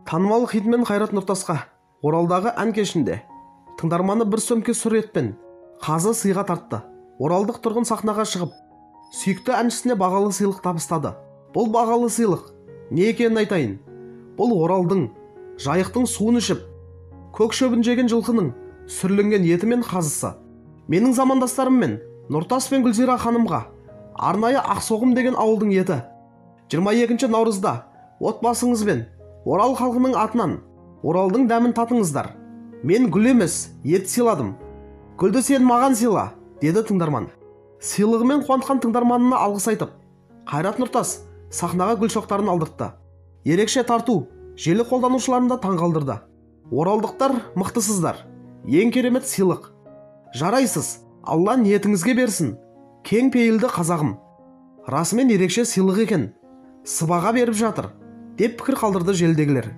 Танымал хитмен Қайрат Нұртасқа Оралдағы ән кешінде тыңдарманы бір сөмке сүр етпен қазы сыйға тартты. Оралдық тұрғын сахнаға шығып, сүйікті әншісіне бағалы сыйлық табыстады. Бұл бағалы сыйлық не екенін айтайын. Бұл Оралдың, Жайықтың суын ішіп, көк шөбін жеген жылқының сүрленген еті мен қазысы. Менің замандастарыммен Нұртас пен Гүлзира ханымға арнайы Ақсоғым деген ауылдың еті. 22 наурызда отбасыңызбен Орал халқының атынан Оралдың дәмін татыңыздар. Мен гүл емес, ет сыйладым. Гүлді сен маған сыйла, деді тыңдарман. Сыйлығымен қуантқан тыңдарманына алғыс айтып, Қайрат Нұртас сахнаға гүл шоқтарын алдыртты. Ерекше тарту желі қолданушыларын да таңғалдырды. Оралдықтар мықтысыздар. Ең керемет сыйлық. Жарайсыз, Алла ниетіңізге берсін. Кең пейілді қазағым. Расымен ерекше сыйлық екен. Сыбаға беріп жатыр, деп пікір қалдырды желідегілер.